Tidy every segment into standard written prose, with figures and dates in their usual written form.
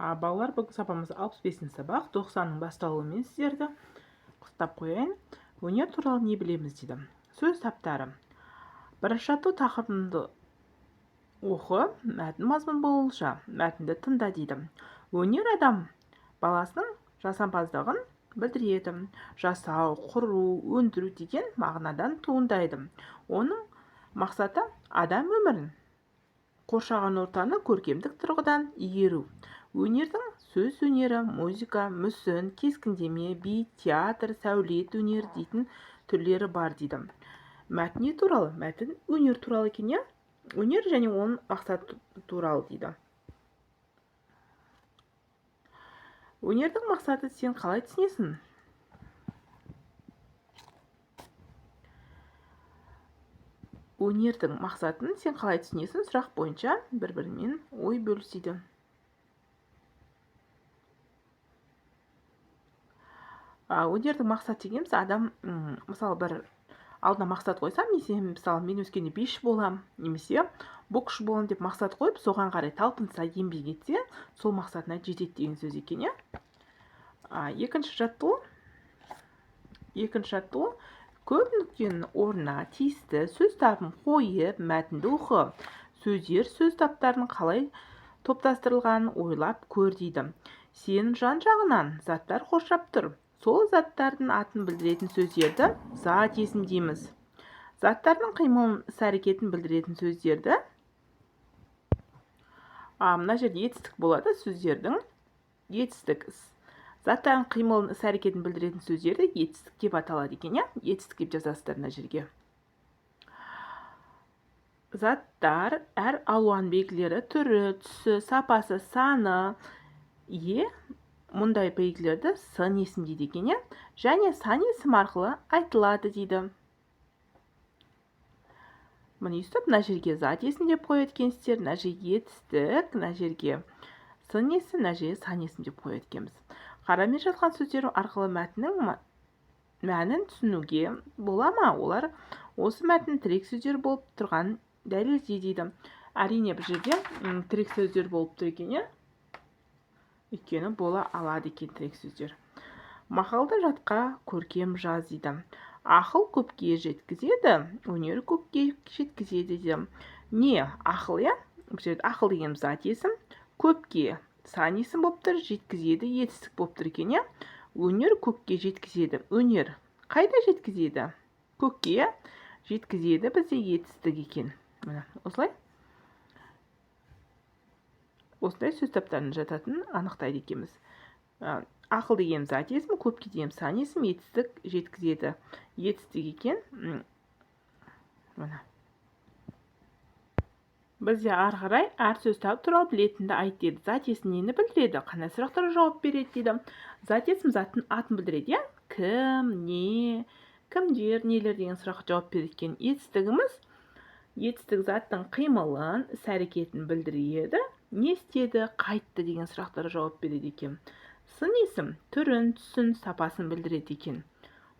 Балалар, бүгінгі сабағымыз 65-сабақ, 90-ның басталуымен сіздерді құттықтап қояйын. Өнер туралы не білеміз дейді. Сөз таптары. Бірінші жаттығу тақырыбымды оқы, мәтін мазмұн болуынша мәтінді тыңда дейді. Өнер адам баласының жасампаздығын білдіреді. Жасау, құру, өндіру деген мағынадан туындайды. Оның мақсаты адам өмірін, қоршаған ортаны көркемдік тұрғыдан игеру. Өнердің сөз өнері, музыка, мүсін, кескіндеме, би, театр, сәулет өнері дейтін түрлері бар дейді. Мәтін не туралы? Мәтін өнер туралы екен, иә? Өнер және оның мақсаты туралы дейді. Өнердің мақсаты сен қалай түсінесің? Өнердің мақсатын сен қалай түсінесің? Сұрақ бойынша бір-бірімен ой бөліседі. Өнердің мақсаты дегеніміз адам, мысалы, бір алдына мақсат қойсам, мысалы, мен өскенде биші болам, немесе боксшы болам деп мақсат қойып, соған қарай талпынса, еңбек етсе, сол мақсатына жетеді деген сөз екен, иә? Екінші жаттығу көп нүктенің орнына тиісті сөз табын қойып, мәтінді оқы. Сөздер сөз таптарының қалай топтастырылғанын ойлап көр дейді. Сен жан-жағынан заттар қоршап тұр. Сол заттардың атын білдіретін сөздерді зат есім дейміз. Заттардың қимылын, іс-әрекетін білдіретін сөздерді, мына жерде етістік болады, сөздердің етістік. Заттардың қимылын, іс-әрекетін білдіретін сөздерді етістік деп аталады екен, иә? Етістік деп жазасыздар мына жерге. Заттар әр алуан белгілері, түрі, түсі, сапасы, саны, ие. Мұндай белгілерді сын есім дейді екен, иә? Және сан есім арқылы айтылады дейді. Міне өйстіп мына жерге зат есім деп қояды екенсіздер, мына жерге етістік, мына жерге сын есім, мына жерге сан есім деп қояды екенбіз. Қарамен жатқан сөздер арқылы мәтіннің мәнін түсінуге бола ма? Олар осы мәтіннің тірек сөздері болып тұрғанын дәлелде дейді. Әрине, бұл жерде тірек сөздер болып тұр екен, иә? Өйткені бола алады екен тірек сөздер. Мақалды жатқа көркем жаз дейді. Ақыл көпке жеткізеді, өнер көпке жеткізеді дейді. Не ақыл, иә? Бұл жерде ақыл дегеніміз зат есім, көпке сан есім болып тұр, жеткізеді етістік болып тұр екен, иә? Өнер көкке жеткізеді. Өнер қайда жеткізеді? Көкке жеткізеді, бізде етістік екен. Міне осылай. Осындай сөз таптарының жататынын анықтайды екенбіз. Ақыл дегеніміз зат есім, көпке дегеніміз сан есім, етістік жеткізеді. Етістік екен. Міне. Бізде ары қарай әр сөз тап туралы білетінді айт деді. Зат есім нені білдіреді? Қандай сұрақтарға жауап береді дейді. Зат есім заттың атын білдіреді, иә? Кім, не, кімдер, нелер деген сұраққа жауап береді екен. Етістігіміз етістік заттың қимылын, іс-әрекетін білдіреді. Не істеді, қайтты деген сұрақтарға жауап береді екен. Сын есім түрін, түсін, сапасын білдіреді екен.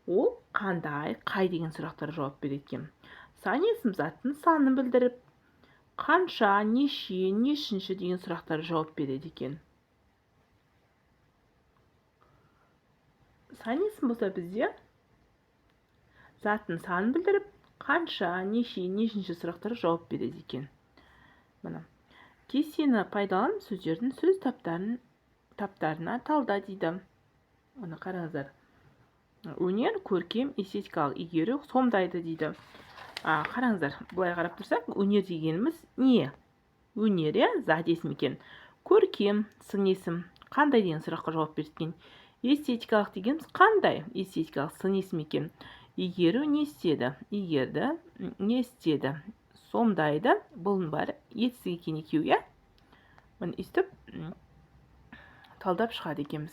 Ол қандай, қай деген сұрақтарға жауап береді екен. Сан есім заттың санын білдіріп, қанша, неше, нешінші деген сұрақтарға жауап береді екен. Сан есім болса бізде заттың санын білдіріп, қанша, неше, нешінші сұрақтарға жауап береді екен. Міне. Кестені пайдаланып сөздердің сөз таптарына талда дейді. Оны қараңыздар. Өнер көркем эстетикалық игеру сомдайды дейді. Қараңыздар, былай қарап тұрсақ, өнер дегеніміз не? Өнер, иә, зат есім екен. Көркем, сын есім. Қандай деген сұраққа жауап береді екен. Эстетикалық дегеніміз қандай? Эстетикалық сын есім екен. Игеру не істеді? Игерді, не істеді? Сомдайды. Бұның бәрі етістік екен екеуі, иә? Міне өйстіп талдап шығады екенбіз.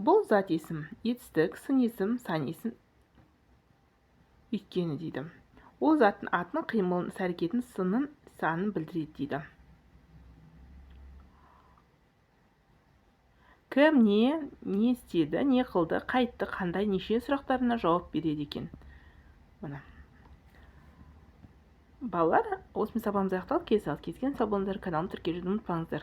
Бұл зат есім, етістік, сын есім, сан есім өйткені дейді. Ол заттың атын, қимылын, іс-әрекетін, сынын, санын білдіреді дейді. Кім, не, не істеді, не қылды, қайтты, қандай, неше сұрақтарына жауап береді екен. Міне. Балалар, осымен сабағымыз аяқталды. Келесі сабақта кездескенше сау болыңыздар. Каналыма тіркелуді ұмытпаңыздар.